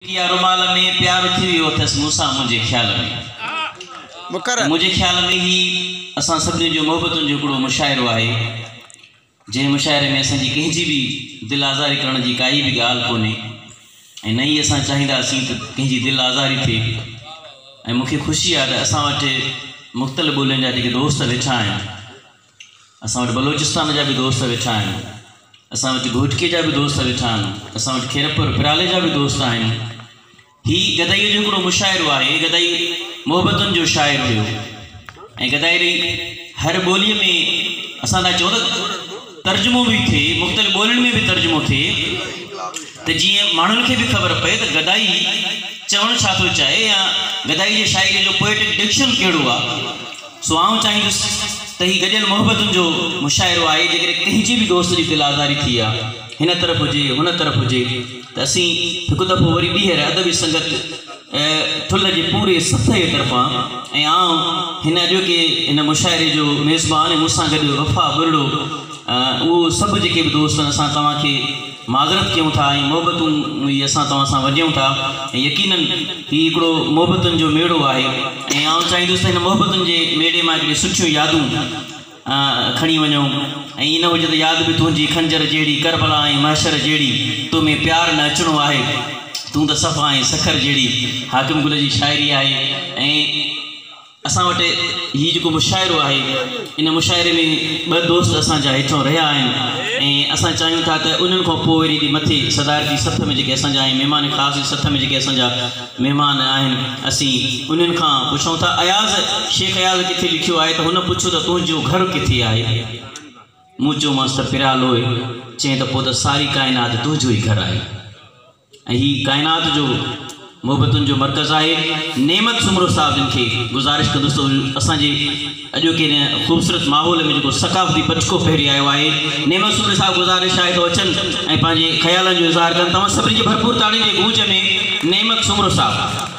يا رومال ۾ پيار ٿي ويو اٿس مون سان منهنجي خيال ۾. مقرر. منهنجي خيال ۾ هي اسان سڀني جو محبتن جو هڪڙو مشاعرو آهي، جنهن مشاعري ۾ اسان جي ڪنهن جي به دل آزاري ڪرڻ جي ڪائي به ڳالهه ڪونهي ۽ نه ئي اسان چاهينداسين ته ڪنهن جي دل آزاري ٿئي. ۽ مون کي خوشي آهي ته اسان وٽ مختلف ٻولين جا جيڪي دوست ويٺا آهن، اسان وٽ بلوچستان جا به دوست ويٺا آهن، اسان وٽ گهوٽڪي جا به دوست ويٺا آهن، اسان وٽ خيرپور پرالي جا به دوست آهن. هي گدائيء جو هڪڙو مشاعرو آهي. گدائي محبتن جو شاعر هيو ۽ گدائي ري هر ٻوليء ۾ اسان ٿا چئون ته ترجمو به ٿئي، مختلف ٻولين ۾ به ترجمو ٿئي ته جيئن ماڻهن کي به خبر پئي ته گدائي چوڻ ڇا ٿو چاهي يا گدائي جي شاعريء جو پوئٽڪ ڊڪشن ڪهڙو آهي. سو آئون چاهيندس ته هي گڏيل محبتن جو مشاعرو آهي، جيڪڏهن ڪنهن جي به دوست جي دل آزاري ٿي آ، هن طرف هجي هن طرف هجي ته اسين هڪ دفعو وري ٻيهر ادبي سنگت ٺلهه جي پوري سٿ جي طرفان ۽ آئون هن اڄوڪي هن مشاعري جو ميزبان ۽ مون سان گڏ وفا ٻرڙو اهو سڀ جيڪي به دوست آهن اسان توهان کي معذرت ڪيون ٿا ۽ محبتون ئي اسان توهان سان ونڊيون ٿا ۽ يقينن هي هڪڙو محبتن جو ميڙو آهي ۽ آئون چاهيندس ته هن محبتن جي ميڙي مان هڪڙي سٺيون يادون کڻي وڃو ۽ ائين نه هجي ته ياد به تنهنجي خنجر جهڙي ڪربلا ۽ محشر جهڙي تو ۾ پيار نه اچڻو آهي تون ته صفا آهين سکر جهڙي حاڪم گل جي شاعري آهي ۽ اسان وٽ هي جيڪو مشاعرو آهي ان مشاعري ۾ ٻه دوست اسان جا هيٺون رهيا آهن ۽ اسان چاهيون ٿا ته انهن کان پوء وري مٿي صدارتي سٿ ۾ جيڪي اسان جا ۽ مهمان خاص جي سٿ ۾ جيڪي اسان جا مهمان آهن اسين انهن کان پڇون ٿا. اياز شيخ اياز ڪٿي لکيو آهي ته هن پڇيو ته تنهنجو گهر ڪٿي آهي؟ مون چيومانس ته پريالوء. چيائين ته پوء ته ساري ڪائنات تنهنجو ئي گهر آهي. ۽ هي ڪائنات جو محبتن جو مرڪز آهي. نعمت سومرو صاحب جن کي گذارش ڪندس ته هو اسان جي اڄوڪي هن خوبصورت ماحول ۾ جيڪو ثقافتي پٽڪو پهري آيو آهي، نعمت سومري صاحب گذارش آهي ته هو اچن ۽ پنهنجي خيالن جو اظهار ڪن. توهان سڀني جي ڀرپور تاڙين جي گونج ۾ نعمت سومرو صاحب.